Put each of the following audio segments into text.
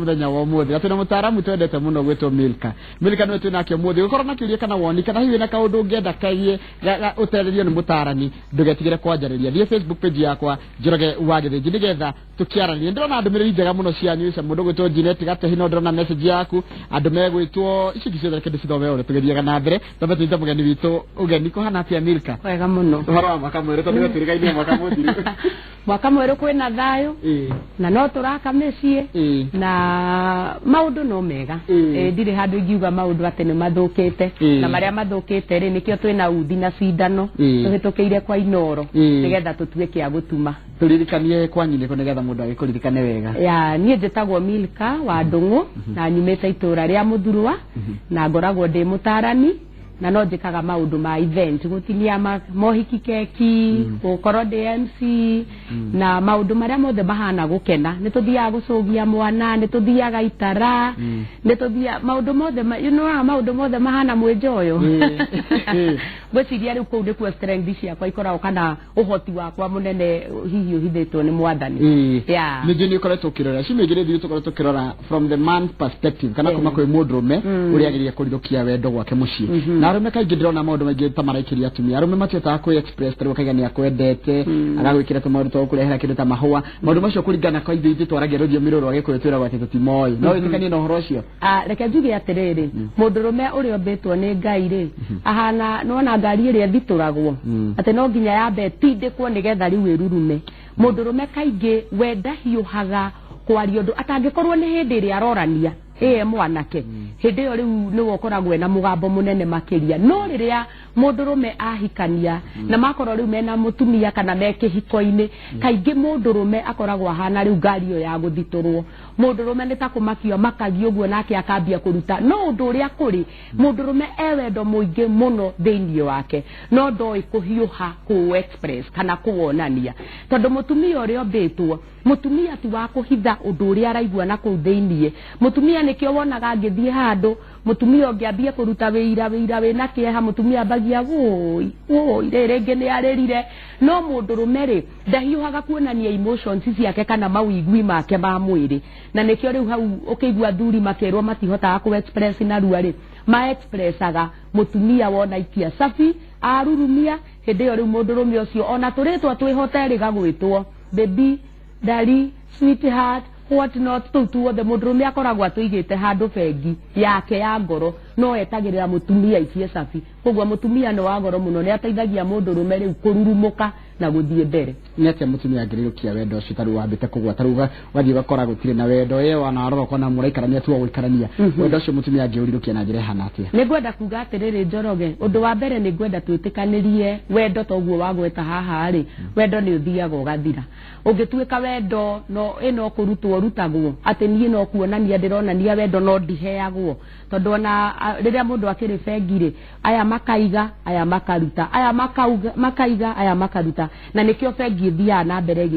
Mũthenya wa ũmũthĩ na twĩna mũtaaramu twendete mũno gwĩtwo Milka. Milka nĩwe twĩ nake ũmũthĩ. Ũgĩkorwo na kĩũria kana woni kana hihi wĩna kaũndũ ũngĩenda kegiĩ ũtererio nĩ mũtaarani, ndũgetigĩre kwanjarĩria. Thiĩ Facebook page yakwa Njoroge wa Gĩthĩnji nĩgetha tũkĩaranĩrie. Ndĩrona ndũmĩrĩri njega mũno cianyu cia mũndũ gwĩtwo Jeanette Gatehi, no ndĩrona message yaku andũ megwĩtwo ici ingĩ ciothe reke ndĩcithome o ũrĩa tũgĩthiaga na mbere. Twambe tũnyite mũgeni witũ ũgeni. Kũhana atĩa Milka? Wega mũno. Ũhoro wa mwaka mwerũ tondũ twĩrĩgainie mwaka mũthiru. Mwaka mwerũ kwĩna thayũ na no tũraka mĩciĩ na maũndũ no mega. Ndirĩ handũ ingiuga maũndũ atĩ nĩ mathũkĩte. Na marĩa mathũkĩte rĩ, nĩkĩo twĩna uthi na cindano tũhĩtũkĩire kwa Inoro nĩgetha tũtuĩke a gũtuma. Tũririkanie kwanyu nĩkũ nĩgetha mũndũ agĩkũririkane wega. Ya, niĩ njĩtagwo Milka wa Ndũng'ũ na nyumĩte itũũra rĩa Mũthurwa na ngoragwo ndĩ mũtarani na no njĩkaga maũndũ ma event, gũtinia mohiki keki, gũkorwo ndĩ MC na maũndũ marĩa mothe mahana gũkena. Nĩ tũthiaga gũcũgia mwana, nĩ tũthiaga itara, nĩ tũthiaga maũndũ mothe you know, maũndũ mothe mahana mwĩnjoyo. Ngwĩciria rĩu kũu nĩkuo strength ciakwa ikoragwo kana ũhoti wakwa mũnene hihi ũhithĩtwo nĩ Mwathani. Yeah. Ningĩ nĩ ũkoretwo ũkĩrora ciumia igĩrĩ thiru, tũkoretwo tũkĩrora from the man perspective kana kuma kwĩ mũndũrũme ũrĩa agĩrĩire kũrirũkia wendo gwake mũciĩ. Na arũme kaingĩ ndĩrona maũndũ maingĩ ta maraikĩria atumia. Arũme matihotaga kwĩ express, tarĩu akaiga nĩ akwendete, agagwĩkĩra tũmaũndũ twa gũkũrehera kĩndũ ta mahũa. Maũndũ macio kũringana kwa ithuĩ ithuĩ twaragia rũthiomi rũrũ rwa Gĩkũyũ twĩragwo atĩ tũtimoĩ. No wĩtĩkanie na ũhoro ũcio? Ah, reke njuge atĩrĩrĩ, mũndũrũme ũrĩa ũmbĩtwo nĩ Ngai rĩ, ahana nĩwona ngari ĩrĩa ĩthitũragwo atĩ no nginya yambe ĩtindĩkwo nĩgetha rĩu ĩrurume. Mũndũrũme kaingĩ we ndahiũhaga kwaria ũndũ atangĩkorwo nĩ hĩndĩ ĩrĩa arorania ĩĩ mwanake, hĩndĩ ĩyo rĩu nĩwe ũkoragwo ena mũgambo mũnene makĩria. No rĩrĩa mũndũrũme ahikania na makorwo rĩu mena mũtumia kana me kĩhiko-inĩ, kaingĩ mũndũrũme akoragwo ahana rĩu ngari ĩyo ya gũthitũrwo. Mũndũrũme nĩ ta kũmakio amakagio ũguo nake akambia kũruta. No ũndũ ũrĩa kũrĩ, mũndũrũme e wendo mũingĩ mũno thĩinĩ wake, no ndoĩ kũhiũha kũ express kana kũwonania. Tondũ mũtumia ũrĩa ombĩtwo, mũtumia ti wa kũhitha ũndũ ũrĩa araigua na kũu thĩinĩ. Mũtumia nĩkĩo wonaga angĩthiĩ handũ, mũtumia ũngĩ ambie kũruta wĩira, wĩira wĩna kĩeha, mũtumia ambagia wũi, wũi, rĩrĩ rĩngĩ nĩ arĩrire. No mũndũrũme rĩ, ndahiũhaga kuonania emotions ciake kana mawĩigui make ma mwĩrĩ. Na nĩkĩo rĩu hau ũkĩigua athuri makĩrwo matihotaga kũ express narua rĩ, ma expressaga mũtumia wona aikia cabi, arurumia, hĩndĩ ĩyo rĩu mũndũrũme ũcio ona tũrĩtwa twĩho terĩga gwĩtwo, baby, daddy, sweetheart, what not, tũu tuothe mũndũrũme akoragwo atũigĩte handũ bengi yake ya ngoro, no etagĩrĩra mũtumia aikie cabi. Koguo mũtumia nĩ wa goro mũno, nĩ ateithagia mũndũrũme rĩu kũrurumũka na gũthiĩ mbere. Nĩ atĩa mũtumia angĩrĩrũkia wendo ũcio tarĩu wambĩte kũgwa, tarĩu ũgathiĩ ũgakora gũtirĩ na wendo, we ona warora ũkona mũraikarania tu o gũikarania, wendo ũcio mũtumia angĩũrirũkia na njĩra ĩhana atĩa? Nĩ ngwenda kuga atĩrĩrĩ Njoroge, ũndũ wa mbere nĩ ngwenda twĩtĩkanĩrie wendo toguo wagweta haha rĩ, wendo nĩ ũthiaga ũgathira. Ũngĩtuĩka wendo no ĩ no kũrutwo ũrutagwo, atĩ niĩ no kuonania ndĩronania wendo no ndiheagwo. Tondũ ona rĩrĩa mũndũ akĩrĩ bengi rĩ, aya makaiga, aya makaruta, aya makauga, makaiga, aya makaruta. Na nĩkĩo bengi ĩthiaga na mbere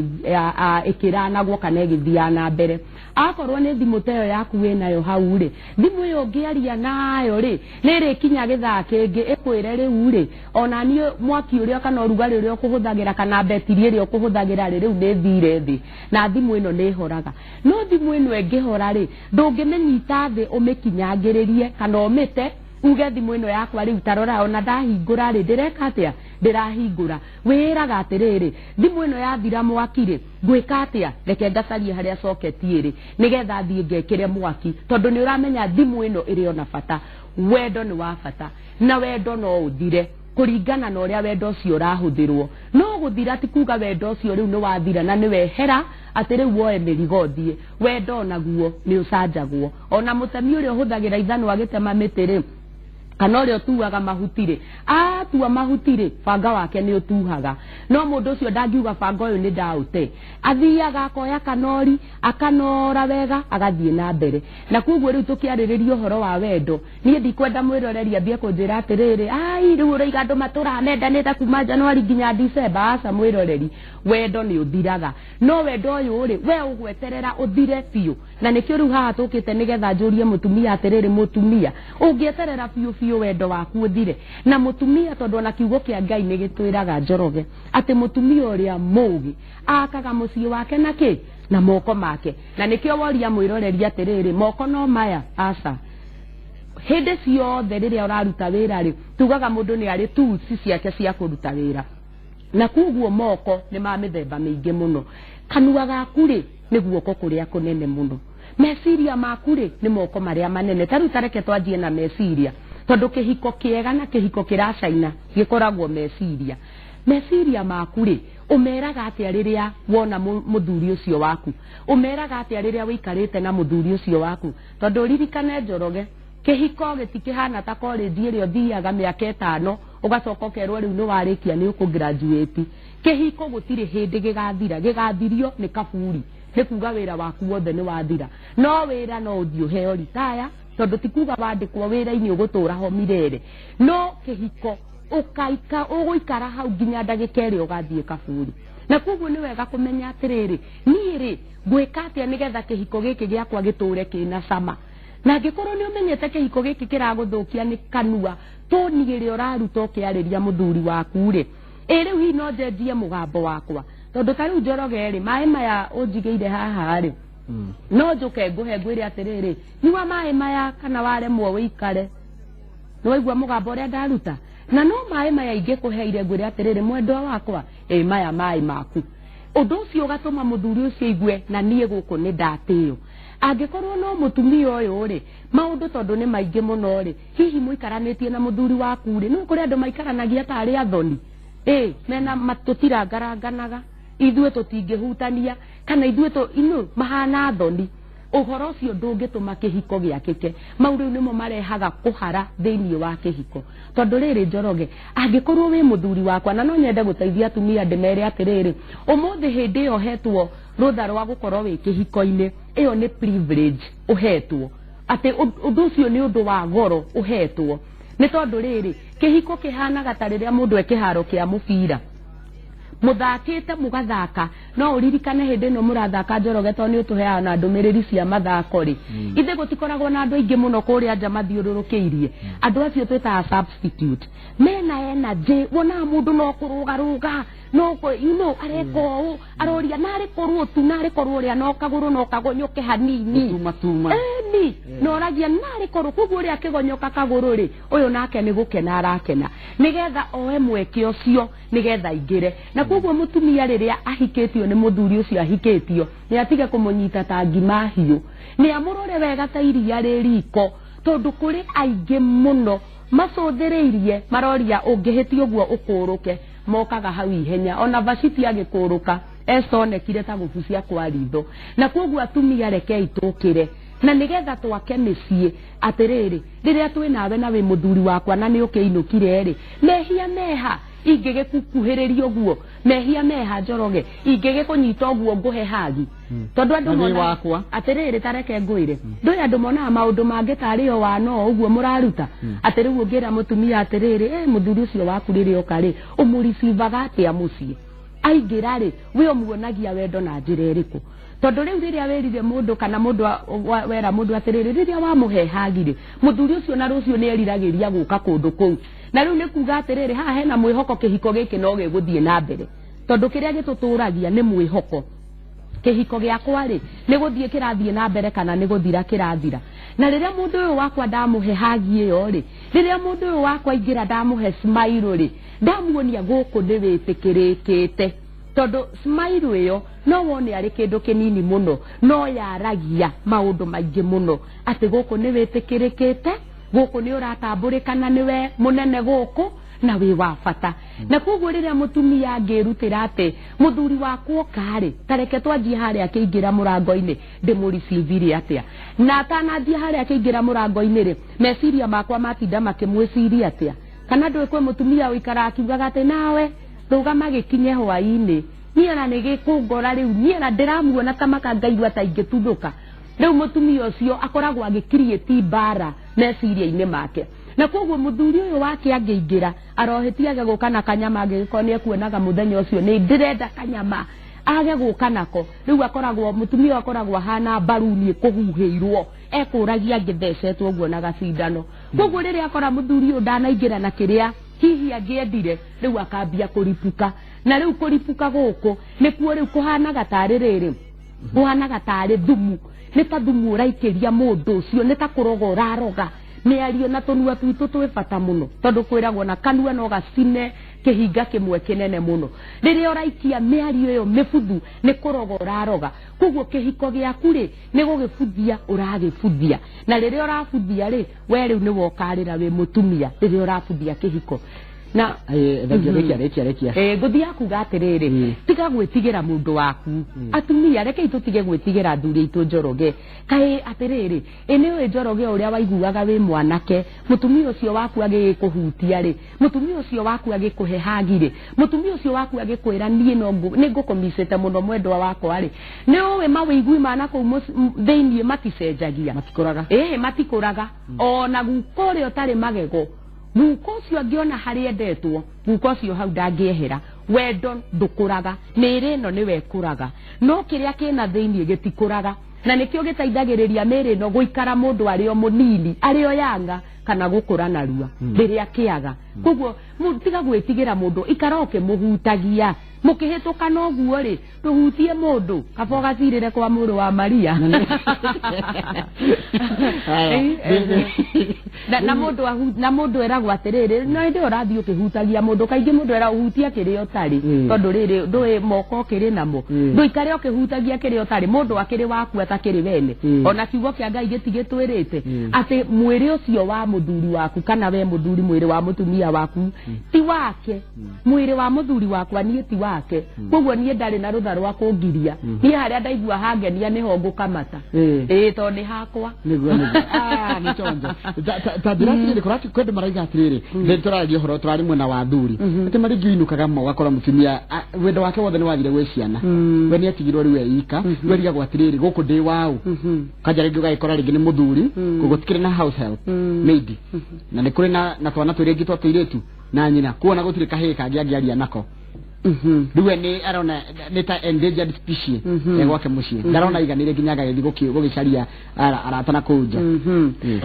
ĩkĩranagwo kana ĩgĩthiaga na mbere. Akorwo nĩ thimũ ta ĩyo yaku wĩnayo hau rĩ, thimũ ĩyo ũngĩaria nayo rĩ, nĩ ĩrĩkinya gĩthaa kĩngĩ ĩkwĩre rĩu rĩ, ona niĩ mwaki ũrĩa kana ũrugarĩ ũrĩa ũkũhũthagĩra kana betiri ĩrĩa ũkũhũthagĩra rĩ, rĩu nĩ ĩthire thĩ na thimũ ĩno nĩ ĩhoraga. No thimũ ĩno ĩngĩhora rĩ, ndũngĩmĩnyita thĩ ũmĩkinyangĩrĩrie kana ũmĩte uge thimũ ĩno yakwa rĩu ta rora ona ndahingũra rĩ, ndĩreka atĩa? Ndĩrahingũra. Wĩĩraga atĩrĩrĩ, thimũ ĩno yathira mwaki rĩ, ngwĩka atĩa? Reke ngacarie harĩa socket ĩrĩ nĩgetha thiĩ ngekĩre mwaki, tondũ nĩ ũramenya thimũ ĩno ĩrĩ ona bata. Wendo nĩ wa bata na wendo no ũthire kũringana na ũrĩa wendo ũcio ũrahũthĩrwo. No gũthira ti kuga wendo ũcio rĩu nĩ wathira na nĩ wehera atĩ rĩu woe mĩrigo ũthiĩ. Wendo onaguo nĩ ũcanjagwo. Ona mũtemi ũrĩa ũhũthagĩra ithanwa agĩtema mĩtĩ rĩ, kana ũrĩa ũtuaga mahuti rĩ, atua mahuti rĩ, banga wake nĩ ũtuhaga. No mũndũ ũcio ndangiuga banga ũyũ nĩ ndaũte. Athiaga akoya kanori, akanora wega, agathiĩ na mbere. Na koguo rĩu tũkĩarĩrĩria ũhoro wa wendo, niĩ ndikwenda mwĩroreri ambie kũnjĩra atĩrĩrĩ, ai rĩu ũraiga andũ matũraga mendanĩte kuma Januari nginya December. Aca mwĩroreri, wendo nĩ ũthiraga. No wendo ũyũ rĩ, we ũgweterera ũthire biũ. Na nĩkĩo rĩu haha tũkĩte nĩgetha njũrie mũtumia atĩrĩrĩ, mũtumia, ũngĩeterera biũ biũ wendo waku ũthire? Na mũtumia, tondũ ona kiugo kĩa Ngai nĩ gĩtwĩraga Njoroge, atĩ mũtumia ũrĩa mũũgĩ akaga mũciĩ wake na kĩ? Na moko make. Na nĩkĩo woria mwĩroreri atĩrĩrĩ, moko no maya? Aca. Hĩndĩ ciothe rĩrĩa ũraruta wĩra rĩ, tugaga mũndũ nĩ arĩ tools ciake cia kũruta wĩra, na koguo moko nĩ ma mĩthemba mĩingĩ mũno. Kanua gaku rĩ, nĩ guoko kũrĩa kũnene mũno. Meciria maku rĩ, nĩ moko marĩa manene. Ta rĩu tareke twanjie na meciria, tondũ kĩhiko kĩega na kĩhiko kĩracaina gĩkoragwo meciria. Meciria maku rĩ, ũmeraga atĩa rĩrĩa wona mũthuri ũcio waku? Ũmeraga atĩa rĩrĩa wĩikarĩte na mũthuri ũcio waku? Tondũ ũririkane, Njoroge, kĩhiko gĩtikĩhana ta college ĩrĩa ũthiaga mĩaka 5 ũgacoka ũkerwo rĩu nĩ warĩkia, nĩ ũkũ graduate. Kĩhiko gũtirĩ hĩndĩ gĩgathira. Gĩgathirio nĩ kaburi, nĩ kuga wĩra waku wothe nĩ wathira. No wĩra no ũthiĩ ũheo ritaya, tondũ ti kuga wandĩkwo wĩra-inĩ ũgũtũra ho mirere. No kĩhiko ũkaika ũgũikara hau nginya ndagĩka ĩrĩa ũgathiĩ kaburi. Na koguo nĩ wega kũmenya atĩrĩrĩ, niĩ rĩ, ngwĩka atĩa nĩgetha kĩhiko gĩkĩ gĩakwa gĩtũre kĩna cama? Na angĩkorwo nĩ ũmenyete kĩhiko gĩkĩ kĩragũthũkia nĩ kanua, toni ĩrĩa ũraruta ũkĩarĩria mũthuri waku rĩ, ĩ rĩu hihi no njenjie mũgambo wakwa? Tondũ ta rĩu, Njoroge rĩ, maĩ maya ũnjigĩire haha rĩ, no njũke ngũhe ngwĩre atĩrĩrĩ, nyua maĩ maya, kana waremwo wĩikare. Nĩ waigua mũgambo ũrĩa ndaruta? Na no maĩ maya ingĩkũheire ngwĩre atĩrĩrĩ, mwendwa wakwa, ĩ maya maĩ maku, ũndũ ũcio ũgatũma mũthuri ũcio aigue na niĩ gũkũ nĩ ndatĩo. Angĩkorwo no mũtumia ũyũ rĩ, maũndũ tondũ nĩ maingĩ mũno rĩ, hihi mũikaranĩtie na mũthuri waku rĩ, no kũrĩ andũ maikaranagia tarĩ athoni, ĩ mena tũtirangaranganaga, ithuĩ tũtingĩhutania, kana ithuĩ tũ inu mahana thoni. Ũhoro ũcio ndũngĩtũma kĩhiko gĩakĩke. Mau rĩu nĩmo marehaga kũhara thĩinĩ wa kĩhiko. Tondũ rĩrĩ, Njoroge, angĩkorwo wĩ mũthuri wakwa, na no nyende gũteithia atumia ndĩmere atĩrĩrĩ, ũmũthĩ hĩndĩ ĩyo ũhetwo rũtha rwa gũkorwo wĩ kĩhiko-inĩ, ĩyo nĩ privilege ũhetwo, atĩ ũndũ ũcio nĩ ũndũ wa goro ũhetwo. Nĩ tondũ rĩrĩ, kĩhiko kĩhanaga ta rĩrĩa mũndũ e kĩharo kĩa mũbira, mũthakĩte mũgathaka. No ũririkane hĩndĩ ĩno mũrathaka, Njoroge, tondũ nĩ ũtũheaga na ndũmĩrĩri cia mathako rĩ, ithe gũtikoragwo na andũ aingĩ mũno kũrĩa nja mathiũrũrũkĩirie. Andũ acio twĩtaga substitute, mena energy. Wonaga mũndũ no kũrũgarũga, no areka ũũ, aroria narĩ korwo tu, narĩ korwo ũrĩa no kagũrũ no kagonyoke hanini. Tuma tuma. Eni noragia narĩ korwo. Koguo ũrĩa akĩgonyoka kagũrũ rĩ, ũyũ nake nĩ gũkena arakena, nĩgetha oe mweke ũcio, nĩgetha aingĩre. Na koguo mũtumia rĩrĩa ahikĩtio nĩ mũthuri ũcio ahikĩtio, nĩ atige kũmũnyita ta ngima hiũ, nĩ amũrore wega ta iria rĩ riko, tondũ kũrĩ aingĩ mũno macũthĩrĩirie, maroria ũngĩhĩtia ũguo ũkũrũke, mokaga hau ihenya. Ona Vashiti agĩkũrũka, Esta onekire ta gũbucia kwa ritho. Na koguo atumia, rekei tũkĩre na nĩgetha twake mĩciĩ. Atĩrĩrĩ, rĩrĩa twĩ nawe na wĩ mũthuri wakwa na nĩ ũkĩinũkire rĩ, mehia meha ingĩgĩkukuhĩrĩria ũguo? Mehia meha, Njoroge, ingĩgĩkũnyita ũguo ngũhe hagi? Tondũ andũ Na wĩ wakwa. Atĩrĩrĩ, tareke ngwĩre, ndũĩ andũ monaga maũndũ mangĩ tarĩ o wano ũguo mũraruta. Atĩ rĩu ũngĩra mũtumia atĩrĩrĩ, mũthuri ũcio waku rĩrĩa oka rĩ, ũmũricivaga atĩa mũciĩ? Aingĩra rĩ, we ũmuonagia wendo na njĩra ĩrĩkũ? Tondũ rĩu rĩrĩa wĩrire mũndũ kana mũndũ wera mũndũ atĩrĩrĩ, rĩrĩa wamũhe hagi rĩ, mũthuri ũcio na rũciũ nĩ eriragĩria gũka kũndũ kũu. Na rĩu nĩ kuga atĩrĩrĩ, haha hena mwĩhoko kĩhiko gĩkĩ no gĩgũthiĩ na mbere, tondũ kĩrĩa gĩtũtũragia nĩ mwĩhoko. Kĩhiko gĩakwa rĩ, nĩ gũthiĩ kĩrathiĩ na mbere kana nĩ gũthira kĩrathira? Na rĩrĩa mũndũ ũyũ wakwa ndamũhe hagi ĩyo rĩ, rĩrĩa mũndũ ũyũ wakwa aingĩra ndamũhe smile rĩ, ndamuonia gũkũ nĩ wĩtĩkĩrĩkĩte. Tondũ smile ĩyo no wone arĩ kĩndũ kĩnini mũno, no yaragia maũndũ maingĩ mũno, atĩ gũkũ nĩ wĩtĩkĩrĩkĩte, gũkũ nĩ ũratambũrĩkana, nĩwe mũnene gũkũ na wĩ wa bata. Na koguo rĩrĩa mũtumia angĩrutĩra atĩ mũthuri wakwa oka-rĩ, tareke twanjie harĩa akĩingĩra mũrango-inĩ, ndĩmũricivire atĩa? Na atananjia harĩa akĩingĩra mũrango-inĩ rĩ, meciria makwa matinda makĩmwĩciria atĩa? Kana ndũĩ kwĩ mũtumia ũikaraga akiugaga atĩ nawe rũgama gĩkinye hwaĩ-inĩ, niĩ ona nĩ gĩkũngora rĩu, niĩ ona ndĩramuona ta maka ngaigua ta ingĩtuthũka. Rĩu mũtumia ũcio akoragwo agĩkiriĩti mbara meciria-inĩ make. Na koguo mũthuri ũyũ wake angĩingĩra arohĩtie age gũka na kanyama, angĩgĩkorwo nĩ ekuonaga mũthenya ũcio nĩ ndĩrenda kanyama, age gũka nako, rĩu akoragwo mũtumia ũyũ akoragwo ahana mbaruni ĩkũhuhĩirwo, ekũragia angĩthecetwo ũguo na gacindano. Koguo rĩrĩa akora mũthuri ũyũ ndanaingĩra na kĩrĩa hihi angĩendire, rĩu akambia kũripuka. Na rĩu kũripuka gũkũ nĩkuo rĩu kũhanaga tarĩ rĩrĩ. Ũhanaga tarĩ thumu, nĩ ta thumu ũraikĩria mũndũ ũcio, nĩ ta kũroga ũraroga. Mĩario na tũnua twitũ twĩ bata mũno, tondũ kwĩragwo na kanua no gacine kĩhinga kĩmwe kĩnene mũno. Rĩrĩa ũraikia mĩario ĩyo mĩbuthu, nĩ kũroga ũraroga. Koguo kĩhiko gĩaku rĩ, nĩ gũgĩbuthia ũragĩbuthia, na rĩrĩa ũrabuthia rĩ, we rĩu nĩwe ũkarĩra wĩ mũtumia rĩrĩa ũrabuthia kĩhiko na Thengia. Rĩkia, rĩkia, rĩkia. Ngũthiaga kuga atĩrĩrĩ, tiga gwĩtigĩra mũndũ waku. Atumia, rekei tũtige gwĩtigĩra athuri aitũ. Njoroge, kaĩ atĩrĩrĩ, ĩ nĩ ũĩ Njoroge, ũrĩa waiguaga wĩ mwanake, mũtumia ũcio waku agĩgĩkũhutia rĩ, mũtumia ũcio waku agĩkũhe hagi rĩ, mũtumia ũcio waku agĩkwĩra niĩ no nĩ ngũkũmicĩte mũno mwendwa wakwa rĩ, nĩ ũĩ mawĩigui ma na kũu thĩiniĩ maticenjagia. Matikũraga. Ĩĩ, matikũraga. Ona guka ũrĩa ũtarĩ magego, guka ũcio angĩona harĩa endetwo, guka ũcio hau ndangĩehera. Wendo ndũkũraga, mĩĩrĩ ĩno nĩwe ĩkũraga, no kĩrĩa kĩna thĩiniĩ gĩtikũraga, na nĩkĩo gĩteithagĩrĩria mĩĩrĩ ĩno gũikara mũndũ arĩ o mũnini, arĩ o yanga, kana gũkũra narua rĩrĩa kĩaga. Koguo tiga gwĩtigĩra mũndũ, ikara ũkĩmũhutagia mũkĩhĩtũka noguo rĩ, ndũhutie mũndũ, kaba ũgacirĩre kwa mũrũ wa Maria. Haya. Na mũndũ na mũndũ eragwo atĩrĩrĩ, no hĩndĩ ĩyo ũrathiĩ ũkĩhutagia mũndũ, kaingĩ mũndũ eragwo hutia kĩrĩa ũtarĩ, tondũ rĩrĩ ndũĩ moko ũkĩrĩ namo. Ndũikare ũkĩhutagia kĩrĩa ũtarĩ, mũndũ akĩrĩ waku atakĩrĩ wene. Ona kiugo kĩa Ngai gĩtigĩtwĩrĩte atĩ mwĩrĩ ũcio wa mũthuri waku, kana we mũthuri, mwĩrĩ wa mũtumia waku ti wake. Mwĩrĩ wa mũthuri wakwa niĩ ti wake, koguo niĩ ndarĩ na rũtha rwa kũngiria. Niĩ harĩa ndaigua hangenia nĩho ngũkamata. Ĩĩ, tondũ nĩ hakwa. Niguo. Ah, nĩ chonjo. Ta njĩra atĩrĩrĩ, kũrati kwendũ maraiga atĩrĩrĩ, rĩrĩ tũraragia ũhoro, tũrarĩ mwena wa athuri, atĩ marĩngĩ ũinũkaga ma ũgakora mũtumia, wendo wake wothe nĩ wathire gwĩ ciana, we nĩ atigirwo rĩu eika, we arigagwo atĩrĩrĩ, gũkũ ndĩ waũ? Kanja rĩngĩ ũgagĩkora rĩngĩ nĩ mũthuri, gũtikĩrĩ na house help maid, na nĩ kũrĩ na twana twĩrĩ twa tũirĩtu na nyina, kuona gũtirĩ kahĩĩ kangĩ angĩaria nako. Rĩu we nĩ arona nĩ ta endangered species e gwake mũciĩ, ndarona aiganĩire nginya agagĩthiĩ gũgĩcaria arata na kũu nja.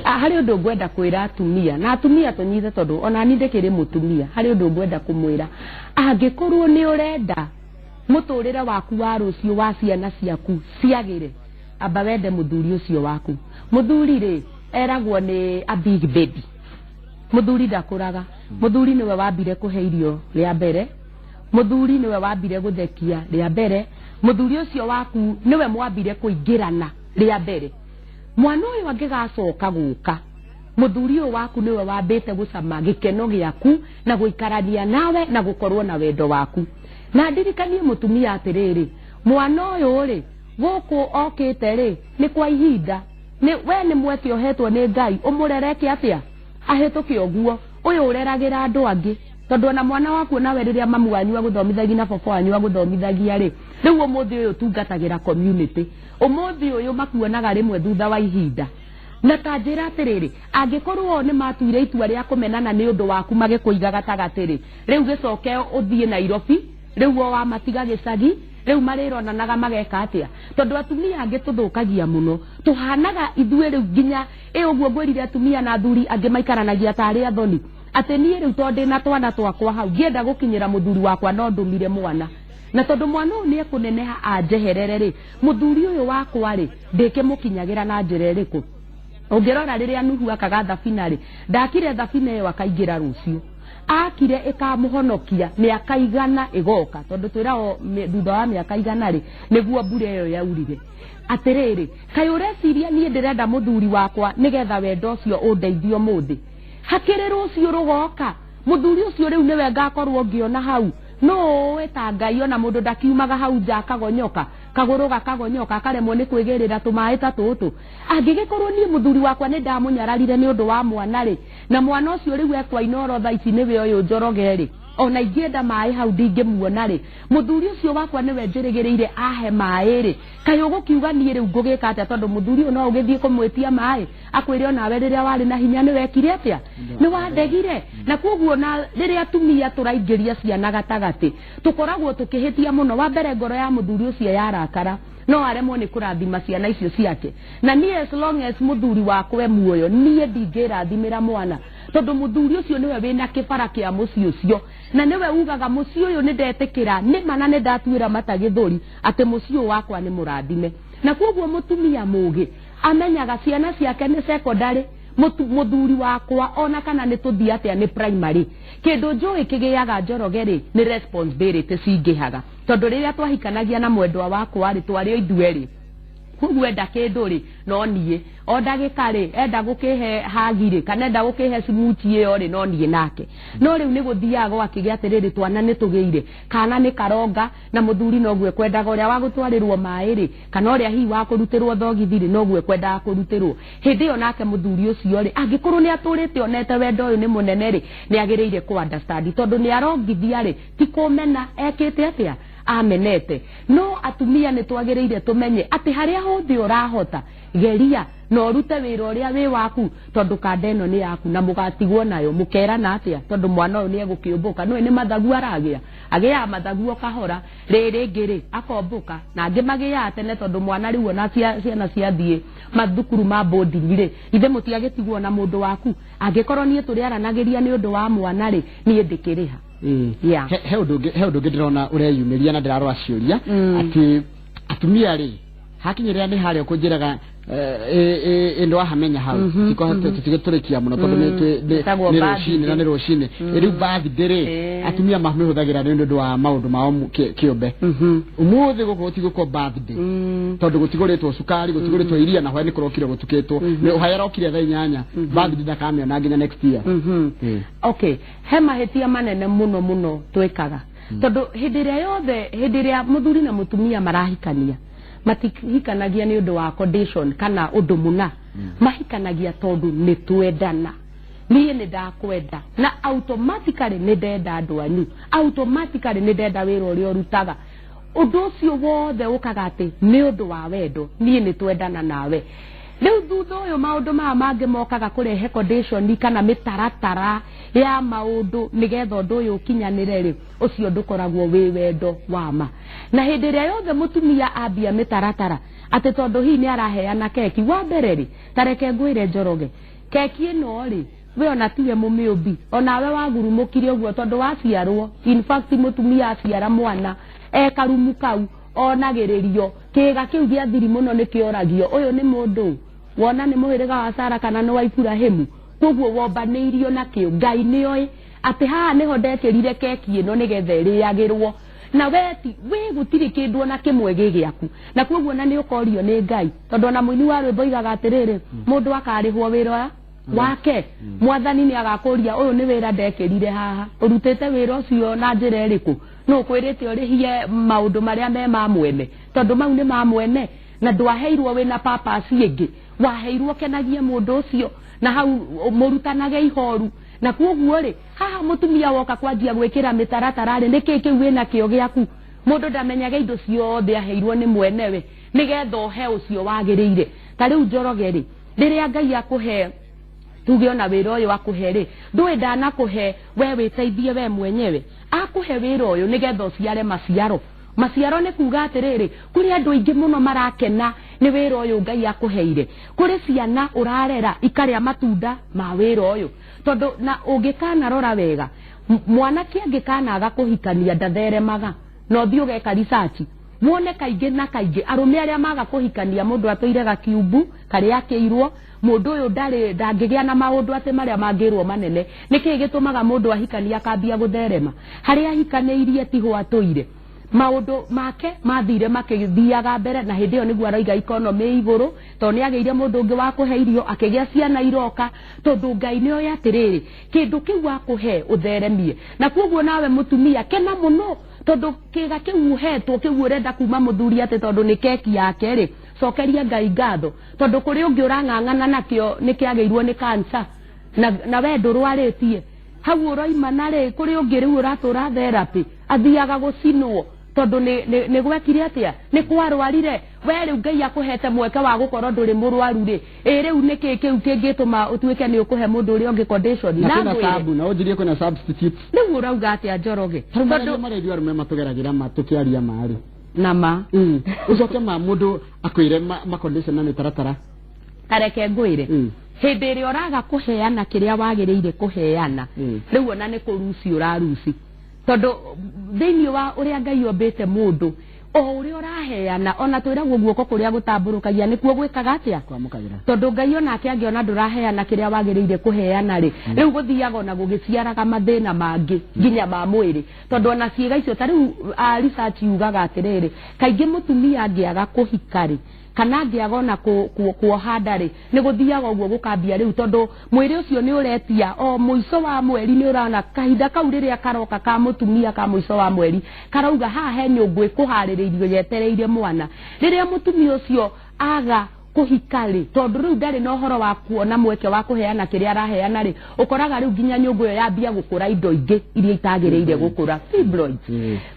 Ah, harĩ ũndũ ngwenda kwĩra atumia, na atumia tũnyite, tondũ ona ni ndĩkĩrĩ mũtumia. Harĩ ũndũ ngwenda kũmwĩra: angĩkorwo nĩ ũrenda mũtũrĩre waku wa rũciũ wa ciana ciaku ciagĩre, amba wende mũthuri ũcio waku. Mũthuri rĩ, eragwo nĩ a big baby. Mũthuri ndakũraga. Mũthuri nĩwe wambire kũhe irio rĩa mbere, mũthuri nĩwe wambire gũthekia rĩa mbere, mũthuri ũcio waku nĩwe mwambire kũingĩrana rĩa mbere. Mwana ũyũ angĩgacoka gũka, mũthuri ũyũ waku nĩwe wambĩte gũcama gĩkeno gĩaku na gũikarania nawe na gũkorwo na wendo waku. Na ndirikanie mũtumia atĩrĩrĩ, mwana ũyũ rĩ, gũkũ okĩte rĩ, nĩ kwa ihinda. Nĩ we nĩ mweke ũhetwo nĩ Ngai ũmũrereke atĩa ahĩtũke ũguo ũyũ ũreragĩra andũ angĩ, tondũ ona mwana waku nawe rĩrĩa mamu wanyu agũthomithagia na baba wanyu agũthomithagia rĩ, rĩu ũmũthĩ ũyũ ũtungatagĩra community, ũmũthĩ ũyũ makuonaga rĩmwe thutha wa ihinda. Na ta njĩra atĩrĩrĩ, angĩkorwo o nĩ matuire itua rĩa kũmenana nĩ ũndũ waku magĩkũiga gatagatĩ rĩ, rĩu gĩcoke ũthiĩ Nairobi, rĩu o wamatiga gĩcagi, rĩu marĩronanaga mageka atĩa? Tondũ atumia angĩ tũthũkagia mũno, tũhanaga ithuĩ rĩu nginya ĩ ũguo ngwĩrire, atumia na athuri angĩ maikaranagia tarĩ athoni, atĩ niĩ rĩu tondũ ndĩna twana twakwa hau, ngĩenda gũkinyĩra mũthuri wakwa no ndũmire mwana, na tondũ mwana ũyũ nĩ ekũneneha anjeherere rĩ, mũthuri ũyũ wakwa rĩ, ndĩkĩmũkinyagĩra na njĩra ĩrĩkũ? Ũngĩrora rĩrĩa Nuhu akaga thabina rĩ, ndakire thabina ĩyo akaingĩra rũciũ, akire ĩkamũhonokia mĩaka 100 ĩgoka, tondũ twĩragwo thutha wa mĩaka 100 rĩ, nĩguo mbura ĩyo yaurire. Atĩrĩrĩ, kaĩ ũreciria niĩ ndĩrenda mũthuri wakwa nĩgetha wendo ũcio ũndeithie ũmũthĩ? Hakĩrĩ rũciũ rũgoka, mũthuri ũcio rĩu nĩwe ngakorwo ngĩona hau. No ũĩ ta Ngai, ona mũndũ ndakiumaga hau nja akagonyoka kagũrũ, gakagonyoka, akaremwo nĩ kwĩgĩrĩra tũmaĩ ta tũtũ. Angĩgĩkorwo niĩ mũthuri wakwa nĩ ndamũnyararire nĩ ũndũ wa mwana rĩ, na mwana ũcio rĩu ekwa Inoro thaa ici nĩwe ũyũ Njoroge rĩ, ona ingĩenda maĩ hau ndingĩmuona rĩ, mũthuri ũcio wakwa nĩwe njĩrĩgĩrĩire ahe maĩ rĩ, kaĩ ũgũkiuga niĩ rĩu ngũgĩka atĩa? Tondũ mũthuri ũyũ no ũgĩthiĩ kũmwĩtia maĩ, akwĩre onawe rĩrĩa warĩ na hinya nĩ wekire atĩa? Nĩ wandegire. Na koguo na rĩrĩa atumia tũraingĩria ciana gatagatĩ, tũkoragwo tũkĩhĩtia mũno. Wa mbere, ngoro ya mũthuri ũcio yarakara, no aremwo nĩ kũrathima ciana icio ciake. Na niĩ as long as mũthuri wakwa e muoyo, niĩ ndingĩrathimĩra mwana, tondũ mũthuri ũcio nĩwe wĩna kĩbara kĩa mũciĩ ũcio. Na nĩwe ugaga mũciĩ ũyũ nĩ ndetĩkĩra nĩma na nĩ ndatuĩra mata gĩthũri atĩ mũciĩ ũyũ wakwa nĩ mũrathime. Na koguo mũtumia mũgĩ amenyaga ciana ciake nĩ secondary, mũthuri wakwa ona kana nĩ tũthiĩ atĩa nĩ primary. Kĩndũ njũĩ kĩgĩaga Njoroge rĩ, nĩ responsibility cingĩhaga, tondũ rĩrĩa twahikanagia na mwendwa wakwa rĩ, twarĩ o ithuerĩ. Koguo enda kĩndũ rĩ, no niĩ, o ndagĩka rĩ, enda gũkĩhe hagi rĩ, kana enda gũkĩhe cimuchi ĩyo rĩ, no niĩ nake. No rĩu nĩ gũthiaga gwakĩgĩa atĩrĩrĩ, twana nĩ tũgĩire, kana nĩ karonga, na mũthuri noguo ekwendaga ũrĩa wa gũtwarĩrwo maĩ rĩ, kana ũrĩa hihi wa kũrutĩrwo thogithi rĩ, noguo ekwendaga kũrutĩrwo. Hĩndĩ ĩyo nake mũthuri ũcio rĩ, angĩkorwo nĩ atũrĩte onete wendo ũyũ nĩ mũnene rĩ, nĩ agĩrĩire kũ understand, tondũ nĩ arongithia rĩ, ti kũmena ekĩte atĩa, amenete. No atumia nĩ twagĩrĩire tũmenye atĩ harĩa hothe ũrahota, geria na ũrute wĩra ũrĩa wĩ waku, tondũ kanda ĩno nĩ yaku na mũgatigwo nayo. Mũkerana atĩa? Tondũ mwana ũyũ nĩ egũkĩũmbũka, nĩũĩ nĩ mathagu aragĩa, agĩaga mathagu o kahora, rĩrĩ rĩngĩ rĩ akombũka, na angĩ magĩaga tene, tondũ mwana rĩu ona ciana ciathiĩ mathukuru ma boarding rĩ, ithe mũtiagĩtigwo na mũndũ waku. Angĩkorwo niĩ tũrĩaranagĩria nĩ ũndũ wa mwana rĩ, niĩ ndĩkĩrĩha. Yeah. He ũndũ ũngĩ ndĩrona ũreyumĩria na ndĩrarora ciũria, atĩ atumia rĩ, hakinyĩrĩra nĩ harĩa ũkũnjĩraga ĩ ndwahamenya hau, tũtigĩtũrĩkia mũno tondũ Ĩtagwo nĩ rũcinĩ na birthday. Nĩ rũcinĩ. Rĩu birthday rĩ, atumia mamĩhũthagĩra nĩ ũndũ wa maũndũ mao kĩũmbe. Ũmũthĩ gũkũ gũtigũkwo birthday, tondũ gũtigũrĩtwo cukari, gũtigũrĩtwo iria, na hwaĩ nĩ kũrokire gũtukĩtwo, nĩ hwaĩ arokire thaa 8, birthday ndakamĩona nginya next year. Okay, he mahĩtia manene mũno mũno twĩkaga, tondũ hĩndĩ ĩrĩa yothe, hĩndĩ ĩrĩa mũthuri na mũtumia marahikania, matihikanagia nĩ ũndũ wa condition kana ũndũ mũna. Mahikanagia tondũ nĩ twendana. Niĩ nĩ ndakwenda na automatically nĩ ndenda andũ anyu, automatically nĩ ndenda wĩra ũrĩa ũrutaga. Ũndũ ũcio wothe ũkaga atĩ nĩ ũndũ wa wendo, niĩ nĩ twendana nawe. Rĩu thutha ũyũ maũndũ maya mangĩ mokaga kũrehe condition kana mĩtaratara ya maũndũ nĩgetha ũndũ ũyũ ũkinyanĩre rĩ, ũcio ndũkoragwo wĩ wendo wa ma. Na hĩndĩ ĩrĩa yothe mũtumia ambia mĩtaratara atĩ tondũ hihi nĩ araheana keki wa mbere rĩ, tareke ngwĩre Njoroge, keki ĩno rĩ, we ona tiwe mũmĩũmbi, onawe wagurumũkire ũguo tondũ waciarwo. In fact, mũtumia aciara mwana e karumu kau onagĩrĩrio kĩga kĩu gĩa thiri mũno, nĩ kĩoragio ũyũ nĩ mũndũ wona nĩ mũhĩrĩga wa Sara kana nĩ wa Iburahĩmu. Koguo wombanĩirio nakĩo. Ngai nĩoĩ atĩ haha nĩho ndekĩrire keki ĩno nĩgetha ĩrĩagĩrwo na we ti we, gũtirĩ kĩndũ ona kĩmwe gĩ gĩaku. Na koguo na nĩ ũkorio nĩ Ngai, tondũ ona mũini wa rwĩmbo oigaga atĩrĩrĩ, mũndũ akarĩhwo wĩra wake. Mwathani nĩ agakũria, ũyũ nĩ wĩra ndekĩrire haha, ũrutĩte wĩra ũcio na njĩra ĩrĩkũ? Nũ ũkwĩrĩte ũrĩhie maũndũ marĩa me ma mwene? Tondũ mau nĩ ma mwene na ndwaheirwo wĩna purpose ĩngĩ, waheirwo kenagie mũndũ ũcio na hau mũrutanage ihoru. Na koguo rĩ, haha mũtumia woka kwanjia gwĩkĩra mĩtaratara rĩ, nĩkĩ kĩu wĩna kĩo gĩaku? Mũndũ ndamenyaga indo ciothe aheirwo nĩ mwenewe nĩgetha ũhe ũcio wagĩrĩire. Ta rĩu Njoroge rĩ, rĩrĩa Ngai akũhe, tuge ona wĩra ũyũ akũhe rĩ, ndũĩ ndanakũhe we wĩteithie we mwenyewe, akũhe wĩra ũyũ nĩgetha ũciare maciaro. Maciaro nĩ kuga atĩrĩrĩ, kũrĩ andũ aingĩ mũno marakena nĩ wĩra ũyũ Ngai akũheire, kũrĩ ciana ũrarera ikarĩa matunda ma wĩra ũyũ. Tondũ na ũngĩkanarora wega, mwanake angĩkanaga kũhikania ndatheremaga, na ũthiĩ ũgeka research wone kaingĩ na kaingĩ arũme arĩa maga kũhikania, mũndũ atũire gakiumbu karĩa akĩirwo, mũndũ ũyũ ndarĩ ndangĩgĩa na maũndũ atĩ marĩa mangĩrwo manene. Nĩkĩ gĩtũmaga mũndũ ahikania akambia gũtherema? Harĩa ahikanĩirie tiho atũire, maũndũ make mathire makĩthiaga mbere, na hĩndĩ ĩyo nĩguo araiga economy igũrũ, tondũ nĩ agĩire mũndũ ũngĩ wa kũhe irio, akĩgĩa ciana iroka, tondũ Ngai nĩ oĩ atĩrĩrĩ, kĩndũ kĩu akũhe ũtheremie. Na koguo nawe mũtumia kena mũno, tondũ kĩga kĩu ũhetwo, kĩu ũrenda kuma mũthuri atĩ tondũ nĩ keki yake rĩ, cokeria Ngai ngatho, tondũ kũrĩ ũngĩ ũrang'ang'ana nakĩo nĩ kĩagĩirwo nĩ cancer na we ndũrwarĩtie hau ũroima. Na rĩ, kũrĩ ũngĩ rĩu ũratũra therapy, athiaga gũcinwo tondũ nĩ gwekire atĩa, nĩ kwarwarire. We rĩu Ngai akũhete mweke wa gũkorwo ndũrĩ mũrwaru rĩ, ĩ rĩu nĩkĩ kĩu kĩngĩtũma ũtuĩke nĩ ũkũhe mũndũ ũrĩa ũngĩ condition? Na kwĩna ngwĩre. Sub na ũnjirie kwĩna substitute. Rĩu ũrauga atĩa, Njoroge? Tarĩu tondũ marĩa ithuĩ arũme matũgeragĩra ma tũkĩaria marĩ na ma Ũcoke ma mũndũ akwĩre ma condition na mĩtaratara. Tareke ngwĩre, hĩndĩ ĩrĩa ũraga kũheana kĩrĩa wagĩrĩire kũheana, rĩu ona nĩ kũruci ũraruci. Tondũ thĩinĩ wa ũrĩa Ngai ombĩte mũndũ, o ũrĩa ũraheana, ona twĩragwo guoko kũrĩa gũtambũrũkagia nĩkuo gwĩkaga atĩa? Kwamũkagĩra. Tondũ Ngai onake angĩona ndũraheana kĩrĩa wagĩrĩire kũheana rĩ, rĩu gũthiaga ona gũgĩciaraga mathĩna mangĩ nginya ma mwĩrĩ, tondũ ona ciĩga icio ta rĩu research yugaga atĩrĩrĩ, kaingĩ mũtumia angĩaga kũhika rĩ, kana angĩaga ona kuoha nda rĩ, nĩ gũthiaga ũguo gũkambia rĩu, tondũ mwĩrĩ ũcio nĩ ũretia o mũico wa mweri, nĩ ũrona kahinda kau rĩrĩa karoka ka mũtumia ka mũico wa mweri, karauga haha he nyũngũ ĩkũharĩrĩirio yetereire mwana. Rĩrĩa mũtumia ũcio aga kũhika rĩ, tondũ rĩu ndarĩ na ũhoro wa kuona mweke wa kũheana kĩrĩa araheana rĩ, ũkoraga rĩu nginya nyũngũ ĩyo yambia gũkũra indo ingĩ iria itagĩrĩire gũkũra, fibroids.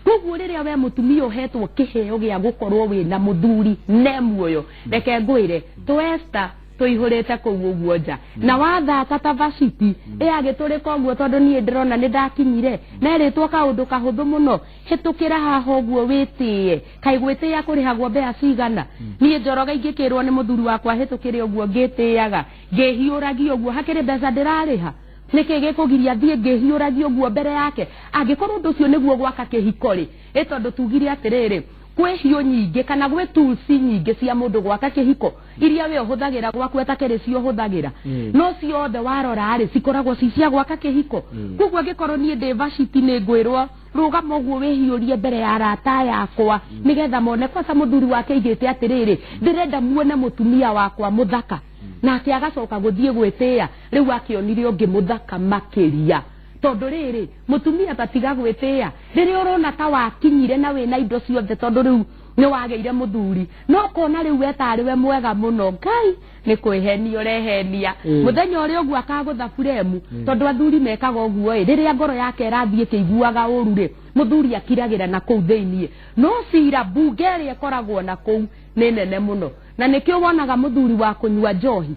Koguo rĩrĩa we mũtumia ũhetwo kĩheo gĩa gũkorwo wĩna mũthuri ne muoyo, reke ngwĩre, twesta tũihũrĩte kũu ũguo nja na wathaka ta Vashiti ĩagĩtũrĩka ũguo, tondũ niĩ ndĩrona nĩ ndakinyire nerĩtwo kaũndũ kahũthũ mũno, hĩtũkĩra haha ũguo wĩtĩe. Kaĩ gwĩtĩĩa kũrĩhagwo mbeca cigana? Niĩ Njoroge ingĩkĩrwo nĩ mũthuri wakwa hĩtũkĩre ũguo ngĩtĩaga ngĩhiũragia ũguo, hakĩrĩ mbeca ndĩrarĩha? Nĩkĩ gĩkũgiria thiĩ ngĩhiũragia ũguo mbere yake, angĩkorwo ũndũ ũcio nĩguo gwaka kĩhiko rĩ? Ĩ tondũ tugire atĩrĩrĩ, kwĩ hiũ nyingĩ kana gwĩ tools nyingĩ cia mũndũ gwaka kĩhiko iria we ũhũthagĩra gwaku atakĩrĩ cio ũhũthagĩra, no ciothe warora rĩ, cikoragwo ci cia gwaka kĩhiko. Koguo angĩkorwo niĩ ndĩ Vashiti, nĩ ngwĩrwo rũgama ũguo wĩhiũrie mbere ya arata yakwa nĩgetha mone kwanza mũthuri wake aigĩte atĩrĩrĩ, ndĩrenda muone mũtumia wakwa mũthaka, nake agacoka gũthiĩ gwĩtĩĩa, rĩu akĩonire ũngĩ mũthaka makĩria. Tondũ rĩrĩ, mũtumia tatiga gwĩtĩĩa rĩrĩa ũrona ta wakinyire na wĩna indo ciothe, tondũ rĩu nĩ wagĩire mũthuri, no kona rĩu wetarĩ we mwega mũno, Ngai nĩ kwĩhenia ũrehenia. Mũthenya ũrĩa ũguo akagũtha buremu, tondũ athuri mekaga ũguo ĩ, rĩrĩa ngoro yake ĩrathiĩ ĩkĩiguaga ũru rĩ, mũthuri akiragĩra na kũu thĩiniĩ, no cira mbunge ĩrĩa ĩkoragwo na kũu nĩ nene mũno. Na nĩkĩo wonaga mũthuri wa kũnyua njohi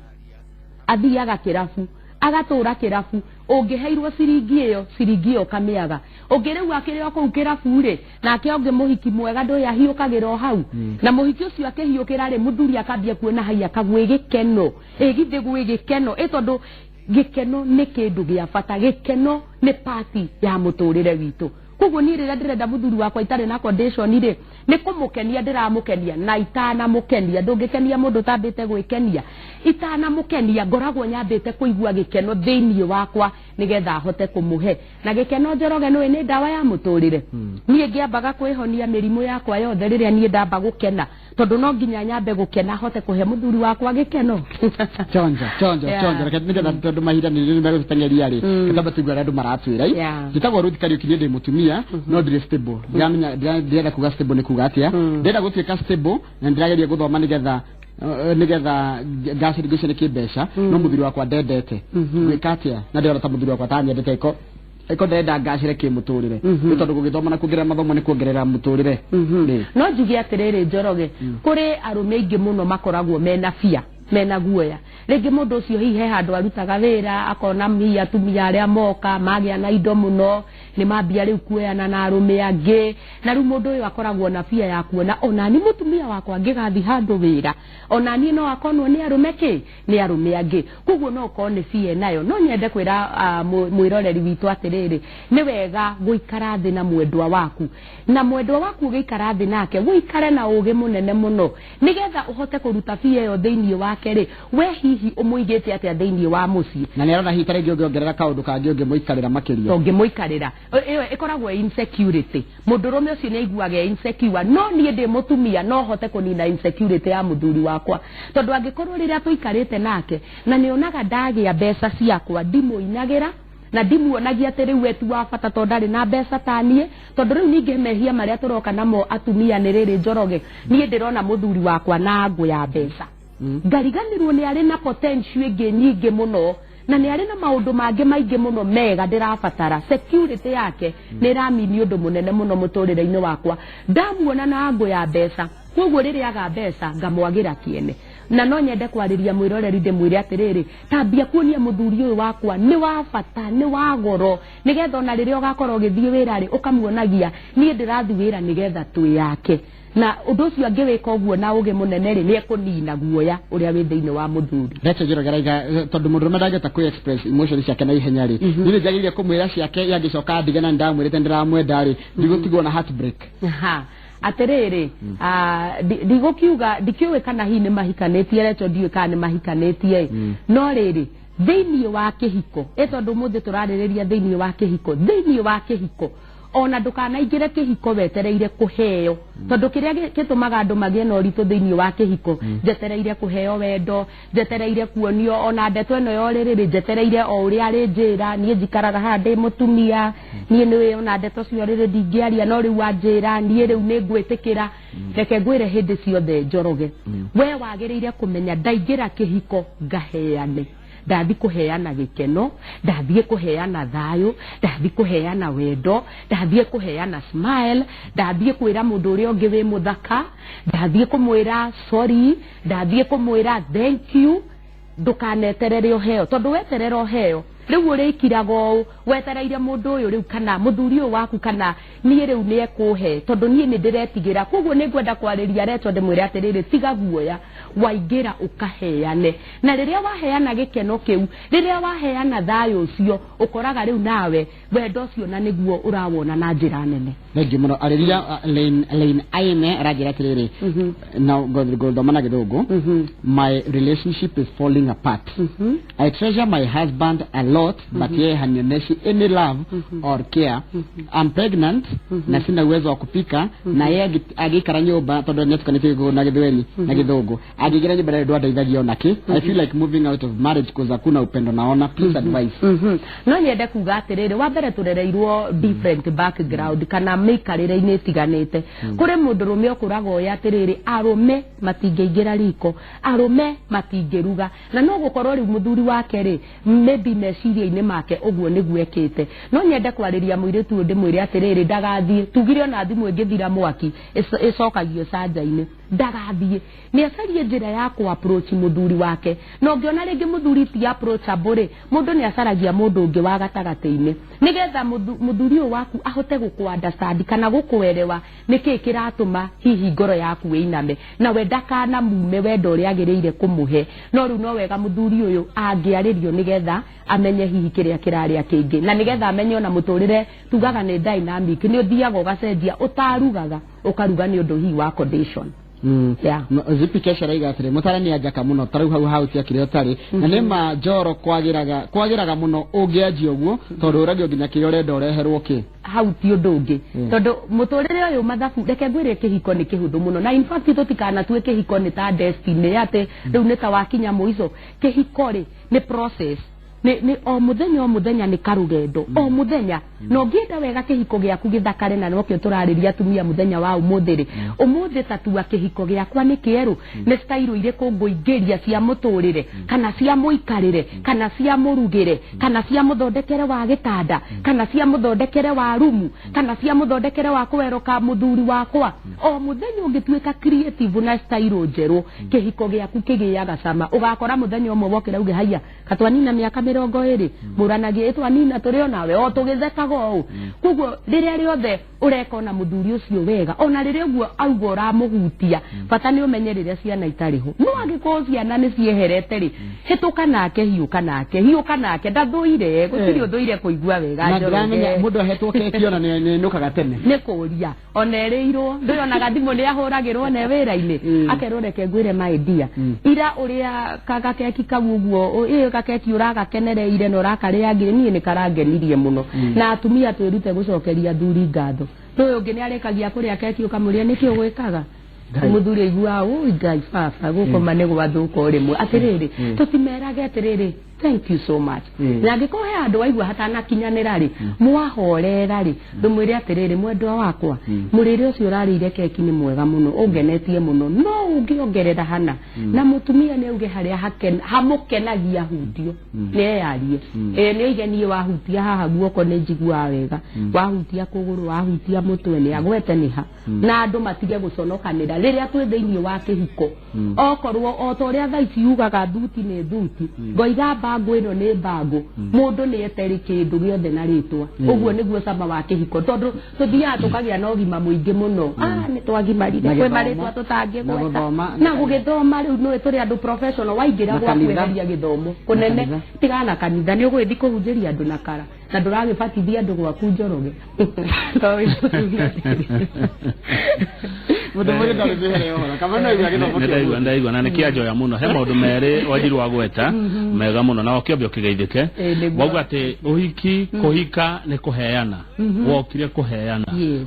athiaga kĩrabu, agatũra kĩrabu, ũngĩheirwo ciringi ĩyo, ciringi ĩyo ũkamĩaga. Ũngĩ rĩu akĩrĩ o kũu kĩrabu rĩ, nake ũngĩ mũhiki mwega ndũĩ ahiũkagĩra o hau, na mũhiki ũcio akĩhiũkĩra rĩ, mũthuri akambia kuona haiya kagwĩ gĩkeno, ĩ githĩ gwĩ gĩkeno ĩ, tondũ gĩkeno nĩ kĩndũ gĩa bata, gĩkeno nĩ pati ya mũtũrĩre witũ. Koguo niĩ rĩrĩa ndĩrenda mũthuri wakwa itarĩ na condition rĩ, nĩ kũmũkenia ndĩramũkenia, na itanamũkenia, ndũngĩkenia mũndũ ũtambĩte gwĩkenia, itanamũkenia ngoragwo nyambĩte kũigua gĩkeno thĩiniĩ wakwa nĩgetha hote kũmũhe. Na gĩkeno, Njoroge, nĩũĩ nĩ ndawa ya mũtũrĩre. Niĩ ngĩambaga kwĩhonia mĩrimũ yakwa yothe rĩrĩa niĩ ndamba gũkena, tondũ no nginya nyambe gũkena hote kũhe mũthuri wakwa gĩkeno. Chonjo chonjo. Chonjo, reke nĩgetha, tondũ mahinda nĩ megũtũteng'eria rĩ, kĩtamba tũigue arĩa andũ maratwĩra. Njĩtagwo Ruth Kariũki, niĩ ndĩ mũtumia no ndirĩ stable. Ndiramenya ndĩrenda kuga stable nĩ kuga atĩa. Ndĩrenda gũtuĩka stable na ndĩrageria gũthoma nĩgetha ngacĩri ngĩcio nĩ kĩmbeca, no mũthuri wakwa ndendete. Gwĩka atĩa na ndĩrona ta mũthuri wakwa tanyendete ĩko ĩko ndĩrenda ngacĩre kĩmũtũrĩre, nĩ tondũ gũgĩthoma na kuongerera mathomo nĩ kuongerera mũtũrĩre. Nĩ. No njuge atĩrĩrĩ, Njoroge, kũrĩ arũme aingĩ mũno makoragwo mena bia, mena guoya. Rĩngĩ mũndũ ũcio hihi he handũ arutaga wĩra, akona hihi atumia arĩa moka magĩa na indo mũno nĩ mambia rĩu kuoyana na arũme angĩ, na rĩu mũndũ ũyũ akoragwo na bia ya kuona onani mũtumia wakwa angĩgathiĩ handũ wĩra, onaniĩ no akonwo nĩ arũme kĩ nĩ arũme angĩ. Koguo no ũkorwo nĩ bia nayo. No nyende kwĩra mwĩroreri witũ atĩrĩrĩ, nĩ wega gũikara thĩ na mwendwa waku, na mwendwa waku ũgĩikara thĩ nake ũikare na ũgĩ mũnene mũno nĩgetha ũhote kũruta bia ĩyo thĩinĩ wake rĩ, we hihi ũmũigĩte atĩa thĩinĩ wa mũciĩ? Na nĩ arona hihi ta rĩngĩ ũngĩongerera kaũndũ kangĩ ũngĩmũikarĩra makĩria. Ũngĩmũikarĩra, ĩyo ĩkoragwo insecurity. Mũndũrũme ũcio nĩ aiguaga e insecure, no niĩ ndĩ mũtumia no hote kũnina insecurity ya mũthuri wakwa, tondũ angĩkorwo rĩrĩa tũikarĩte nake na nĩ onaga ndagĩa mbeca ciakwa ndimũinagĩra na ndimuonagia atĩ rĩu we ti wa bata tondũ ndarĩ na mbeca ta niĩ. Tondũ rĩu ningĩ mehia marĩa tũroka namo atumia nĩ rĩrĩ, Njoroge, niĩ ndĩrona mũthuri wakwa na ngũ ya mbeca, ngariganĩrwo nĩ arĩ na potential ĩngĩ nyingĩ mũno na nĩ arĩ na maũndũ mangĩ maingĩ mũno mega ndĩrabatara. Security yake nĩ ĩramini ũndũ mũnene mũno mũtũrĩre-inĩ wakwa ndamuona na ngũ ya mbeca. Koguo rĩrĩa aga mbeca ngamwagĩra kĩene. Na no nyende kwarĩria mwĩroreri ndĩmwĩre atĩrĩrĩ, tambia kuonia mũthuri ũyũ wakwa nĩ wa bata, nĩ wa goro, nĩgetha ona rĩrĩa ũgakorwo ũgĩthiĩ wĩra rĩ, ũkamuonagia niĩ ndĩrathiĩ wĩra nĩgetha twĩyake. Na ũndũ ũcio angĩwĩka ũguo na ũgĩ mũnene rĩ, nĩ ekũnina guoya ũrĩa wĩ thĩinĩ wa mũthuri. Reke Njoroge araiga tondũ mũndũrũme ndangĩhota kwĩ express emotions ciake na ihenya rĩ, niĩ nĩ njagĩrĩire kũmwĩra ciake, ye angĩcoka andige na nĩndamwĩrĩte nĩndĩramwenda rĩ, ndigũtigwo na heartbreak? Ha, atĩrĩrĩ, ndigũkiuga, ndikĩũĩ kana hihi nĩ mahikanĩtie, Recho, ndiũĩ kana nĩ mahikanĩtie, no rĩrĩ, thĩinĩ wa kĩhiko, ĩ tondũ ũmũthĩ tũrarĩrĩria thĩinĩ wa kĩhiko, thĩinĩ wa kĩhiko ona ndũkanaingĩre kĩhiko wetereire kũheo, tondũ kĩrĩa gĩtũmaga andũ magĩe na ũritũ thĩinĩ wa kĩhiko, njetereire kũheo wendo, njetereire kuonio ona ndeto ĩno ya ũrĩrĩ, njetereire o ũrĩa arĩnjĩra, niĩ njikaraga haha ndĩ mũtumia, niĩ nĩũĩ ona ndeto cia ũrĩrĩ ndingĩaria, no rĩu wanjĩra niĩ rĩu nĩ ngwĩtĩkĩra. Reke ngwĩre hĩndĩ ciothe, Njoroge, we wagĩrĩire kũmenya ndaingĩra kĩhiko ngaheane, ndathi kũheana gĩkeno, ndathiĩ kũheana thayũ, ndathiĩ kũheana wendo, ndathiĩ kũheana smile, ndathiĩ kwĩra mũndũ ũrĩa ũngĩ wĩ mũthaka, ndathiĩ kũmwĩra sorry, ndathiĩ kũmwĩra thank you. Ndũkaneterere ũheo, tondũ weterera ũheo rĩu ũrĩikiraga ũũ wetereire mũndũ ũyũ rĩu kana mũthuri ũyũ waku kana niĩ rĩu nĩ ekũhe, tondũ niĩ nĩ ndĩretigĩra. Koguo nĩ ngwenda kwarĩria Recho ndĩmwĩre atĩrĩrĩ, tiga guoya, waingĩra ũkaheane, na rĩrĩa waheana gĩkeno kĩu, rĩrĩa waheana thayũ ũcio, ũkoraga rĩu nawe wendo ũcio na nĩguo ũrawona na njĩra nene. Thengiũ mũno. Arĩria Lane Aime aranjĩra atĩrĩrĩ, na ngũthoma na Gĩthũngũ: "My relationship is falling apart. I treasure my husband a lot, but yeye hanionyeshi any love or care. I'm pregnant na sina uwezo wa kupika, na yeye agĩikara nyũmba, tondũ nĩatukanĩtie Gĩkũyũ na Gĩthweri na Gĩthũngũ, angĩingĩra nyũmba ndarĩ ndwandeithagia onakĩ. I feel like moving out of marriage cause hakuna upendo naona. Please advice." No nyende kuga atĩrĩrĩ, wa mbere tũrereirwo different background kana mĩikarĩre-inĩ ĩtiganĩte. Kũrĩ mũndũrũme ũkũraga ũyũ atĩrĩrĩ, arũme matingĩingĩra riko, arũme matingĩruga, na no gũkorwo rĩu mũthuri wake rĩ, maybe meciria-inĩ make ũguo nĩguo ekĩte. No nyende kwarĩria mũirĩtu ũyũ ndĩmwĩre atĩrĩrĩ, ndagathiĩ, tugire ona thimũ ĩngĩthira mwaki ĩcokagio canja-inĩ, ndagathiĩ, nĩ acarie njĩra ya kũ approach mũthuri wake. Na ũngĩona rĩngĩ mũthuri ti approachable rĩ, mũndũ nĩ acaragia mũndũ ũngĩ wa gatagatĩ-inĩ, nĩgetha mũthuri ũyũ waku ahote gũkũ understand kana gũkũerewa nĩkĩĩ kĩratũma hihi ngoro yaku ĩiname, na we ndakanamume wendo ũrĩa agĩrĩire kũmũhe. No rĩu no wega mũthuri ũyũ angĩarĩrio, nĩgetha amenye hihi kĩrĩa kĩrarĩa kĩngĩ, na nĩgetha amenye ona mũtũrĩre tugaga nĩ dynamic, nĩ ũthiaga ũgacenjia, ũtarugaga ũkaruga nĩ ũndũ hihi wa condition. Yeah. Zipi Kesha araiga atĩrĩ, mũtarani anjaka mũno, ta rĩu hau hau tiakĩrĩ ũtarĩ na nĩ ma njoro, kwagĩraga mũno ũngĩanjia ũguo, tondũ ũragio nginya kĩrĩa ũrenda ũreherwo kĩ. Hau ti ũndũ ũngĩ, tondũ mũtũrĩre ũyũ mathabu, reke ngwĩre, kĩhiko nĩ kĩhũthũ mũno, na in fact tũtikanatue kĩhiko nĩ ta destiny atĩ rĩu nĩ ta wakinya mũico. Kĩhiko rĩ, nĩ process, nĩ o mũthenya, o mũthenya nĩ karũgendo, o mũthenya. Na ũngĩenda wega kĩhiko gĩaku gĩthakare, na nokĩo tũrarĩria atumia mũthenya wa ũmũthĩ rĩ, ũmũthĩ tatua kĩhiko gĩakwa nĩ kĩerũ, nĩ style irĩkũ ngũingĩria cia mũtũrĩre, kana cia mũikarĩre, kana cia mũrugĩre, kana cia mũthondekere wa gĩtanda, kana cia mũthondekere wa rumu, kana cia mũthondekere wa kũweroka mũthuri wakwa. O mũthenya ũngĩtuĩka creative na style njerũ, kĩhiko gĩaku kĩgĩaga cama. Ũgakora mũthenya ũmwe wokĩra uge, "Haiya, katwanina mĩaka 20 mũranagie ĩtwanina tũrĩ onawe o tũgĩthekaga ũũ." Koguo rĩrĩa rĩothe ũreka ona mũthuri ũcio wega, ona rĩrĩa ũguo auga ũramũhutia, bata nĩ ũmenye rĩrĩa ciana itarĩ ho. No angĩkorwo ciana nĩ cieherete rĩ, hĩtũka nake, hiũka nake, hiũka nake, ndathũire, gũtirĩ ũthũire kũigua wega. Na ndĩramenya Njoroge. Mũndũ ahetwo keki ona nĩ nũkaga tene. Nĩ kũria ona ĩrĩirwo, ndũyonaga thimũ nĩ ahũragĩrwo ne wĩra-inĩ, akerwo, "Reke ngwĩre my dear, ira ũrĩa gakeki kau ũguo, ĩ gakeki ũragakenereire na ũrakarĩangire, niĩ nĩ karangenirie mũno." Na atumia twĩrute gũcokeria athuri ngatho. Ũyũ ũngĩ nĩ arĩkagia kũrĩa keki, ũkamũria, "Nĩkĩ ũgwĩkaga?" Mũthuri aiguaga, "Ũi Ngai baba, gũkoma nĩ gwathũka." O rĩmwe atĩrĩrĩ, tũtimerage atĩrĩrĩ, "Thank you so much." Na angĩkorwo he handũ waigua hatanakinyanĩra rĩ, mwahorera rĩ, ndũmwĩre atĩrĩrĩ, "Mwendwa wakwa, mũrĩre ũcio ũrarĩire keki nĩ mwega mũno, ũngenetie mũno, no ũngĩongerera hana." Na mũtumia nĩ auge harĩa hamũkenagia hutio, nĩ eyarie, ĩ nĩ oige, "Niĩ wahutia haha guoko nĩ njiguaga wega, wahutia kũgũrũ, wahutia mũtwe," nĩ agwete nĩ ha. Na andũ matige gũconokanĩra rĩrĩa twĩ thĩinĩ wa kĩhiko, okorwo o ta ũrĩa thaa ici ugaga thuti nĩ thuti, ngoiga. Mbangũ ĩno nĩ mbangũ, mũndũ nĩ eteri kĩndũ gĩothe na rĩtwa. Ũguo nĩguo cama wa kĩhiko, tondũ tũthiaga tũkagĩa na ũgima mũingĩ mũno. Nĩ twagimarire Na kwĩ gĩthomo. Marĩtwa Na tũtangĩgweta. Gũthoma. Na gũgĩthoma rĩu nĩ tũrĩ andũ professional waingĩra Na gwaku kanitha. eheria gĩthomo kũnene. Kanitha. Tigana na kanitha, nĩ ũgũgĩthiĩ kũhunjĩria andũ na kara na ndũragĩbatithia andũ gwaku, Njoroge. To wĩ mũtumia. Mũndũ mũrĩ ndarĩ mĩhere ũhoro kama no igua gĩthomo kĩa Ndaigua ũmũthĩ. Ndaigua na nĩkĩanjoya mũno. He maũndũ merĩ Wanjiru wagweta mega mũno na ũkĩambe ũkĩgeithĩke. Ĩ, nĩguo. Wauga atĩ ũhiki, kũhika nĩ kũheana, wokire kũheana,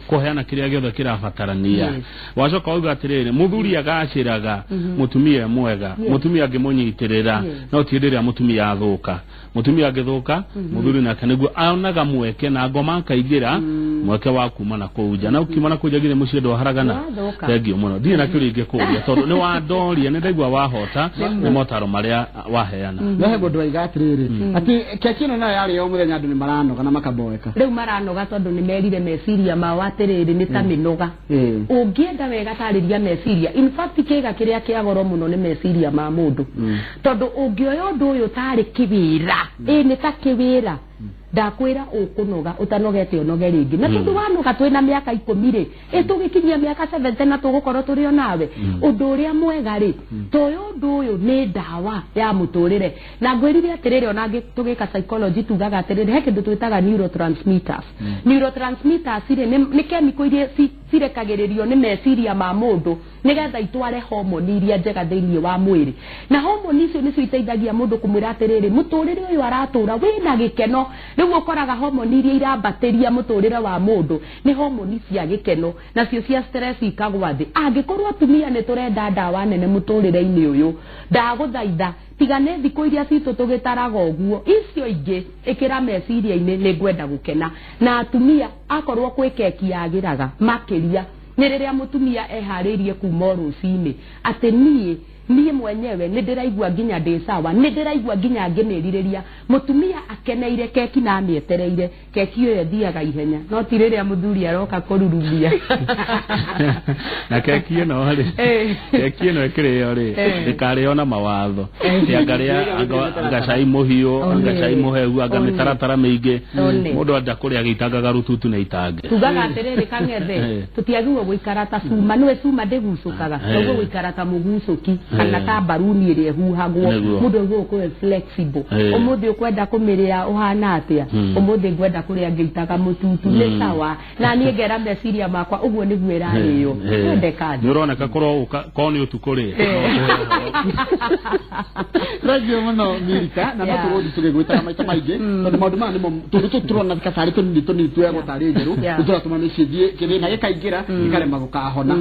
kũheana kĩrĩa gĩothe kĩrabatarania. Wacoka wauga atĩrĩrĩ, mũthuri agacĩraga mũtumia e mwega, mũtumia angĩmũnyitĩrĩra. No ti hĩndĩ ĩrĩa mũtumia athũka. Mũtumia angĩthũka, mũthuri nake nĩguo onaga mweke na ngoma akaingĩra mweke wa kuma na kũu nja, na ũkiuma na kũu nja githĩ mũciĩ ndwaharagana? Wathũka. Thengiũ mũno. Ndirĩ na kĩũria ingĩkũria tondũ nĩ wandoria, nĩ ndaigua wahota nĩ motaro marĩa waheana. No he mũndũ waiga atĩrĩrĩ, atĩ keki ĩno nayo yarĩo o mũthenya, andũ nĩ maranoga na makaboeka. Rĩu maranoga tondũ nĩ merire meciria mao atĩrĩrĩ, nĩ ta mĩnoga. Ũngĩenda wega tarĩria meciria. In fact, kĩga kĩrĩa kĩa goro mũno nĩ meciria ma mũndũ, tondũ ũngĩoya ũndũ ũyũ tarĩ kĩwĩra, ĩ nĩ ta kĩwĩra, ndakwĩra ũkũnoga ũtanogete ũnoge rĩngĩ. Na tondũ wanoga twĩna mĩaka 10 rĩ, ĩ tũgĩkinyia mĩaka 70 na tũgũkorwo tũrĩ o nawe. Ũndũ ũrĩa mwega rĩ, toyũ ũndũ ũyũ nĩ ndawa ya mũtũrĩre. Na ngwĩrire atĩrĩrĩ, ona tũgĩka psychology tugaga atĩrĩrĩ, he kĩndũ twĩtaga neurotransmitters. Neurotransmitters rĩ, nĩ chemical iria cirekagĩrĩrio nĩ meciria ma mũndũ nĩgetha itware homoni iria njega thĩinĩ wa mwĩrĩ, na homoni icio nĩcio iteithagia mũndũ kũmwĩra atĩrĩrĩ, mũtũrĩre ũyũ aratũra wĩna gĩkeno. Rĩu ũkoraga homoni iria irambatĩria mũtũrĩre wa mũndũ nĩ homoni cia gĩkeno, nacio cia stress ikagwa thĩ. Angĩkorwo atumia nĩ tũrenda ndawa nene mũtũrĩre-inĩ ũyũ, ndagũthaitha tiga nĩ thikũ iria citũ tũgĩtaraga ũguo, icio ingĩ ĩkĩra meciria-inĩ nĩ ngwenda gũkena. Na atumia, akorwo kwĩ keki yagĩraga makĩria nĩ rĩrĩa mũtumia eharĩirie kuma o rũcinĩ atĩ niĩ mwenyewe nĩ ndĩraigua nginya ndĩ sawa, nĩ ndĩraigua nginya ngĩmĩrirĩria. Mũtumia akeneire keki na amĩetereire, keki ĩyo ĩthiaga ihenya, no ti rĩrĩa mũthuri aroka kũrurumia. Na keki ĩno rĩ, keki ĩno ĩkĩrĩo rĩ, ĩkarĩo na mawatho. Ti angarĩa anga cai mũhiũ, anga cai mũhehu, anga mĩtaratara mĩingĩ. Mũndũ enda kũrĩa agĩitangaga rũtutu nĩ itange. Tugaga atĩrĩrĩ, kang'ethe, tũtiagĩrĩirwo gũikara ta cuma. Nĩwe cuma ndĩgucũkaga, toguo gũikara ta mũgucũki kana ta mbaruni ĩrĩa ĩhuhagwo. Mũndũ agĩrĩirwo gũkorwo e flexible. Ũmũthĩ ũkwenda kũmĩrĩa ũhana atĩa? Ũmũthĩ ngwenda kũrĩa ngĩitaga mũtutu, nĩ sawa. Na niĩ ngera meciria makwa ũguo nĩguo ĩrarĩo. Twende Nĩ ũroneka korwo ũka korwo nĩ ũtukũ rĩ. Thengiũ mũno, Milika, na no tũgũthiĩ tũgĩgwĩtaga maita maingĩ, tondũ maũndũ maya nĩmo tũndũ tũtũ tũrona katarĩ tũnini tũnini tuoyagwo tarĩ njerũ, nĩ tũratũma mĩciĩ thiĩ kĩthĩna gĩkaingĩra gĩkarema gũkahona.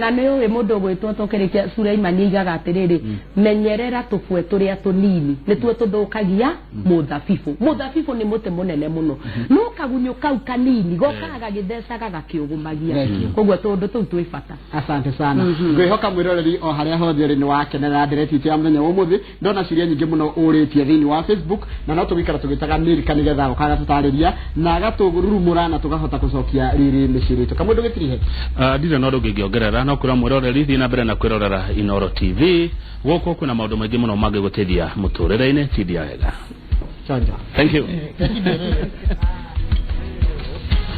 Na nĩ ũĩ mũndũ ũgwĩtwo tũkĩrĩkia Suleimani aigaga atĩrĩrĩ, menyerera tũbwe tũrĩa tũnini, nĩtuo tũthũkagia mũthabibũ. Mũthabibũ nĩ mũtĩ mũnene mũno, no kagunyũ kau kanini gokaga gagĩthecaga gakĩũgũmagia. Thank you. Koguo tũndũ tũu twĩ bata. Asante sana. Ngwĩhoka mwĩroreri o harĩa hothe ũrĩ nĩ wakenera ndereti itũ ya mũthenya wa ũmũthĩ. Ndona ciũria nyingĩ mũno ũrĩtie thĩinĩ wa Facebook, na no tũgũikara tũgĩtaga Milka nĩgetha goka agatũtarĩria na agatũrurumũra na tũkahota gũcokia riri mĩciĩ itũ. Kamwe ndũgĩtirihe. Ndirĩ na ũndũ ũngĩ ingĩongerera, no kwĩra mwĩroreri thiĩ na mbere na kwĩrorera Inoro TV. Gũkũ kwĩna maũndũ maingĩ mũno mangĩgũteithia mũtũrĩre-inĩ. Tindia wega. Chonjo. Thank you. Thank you.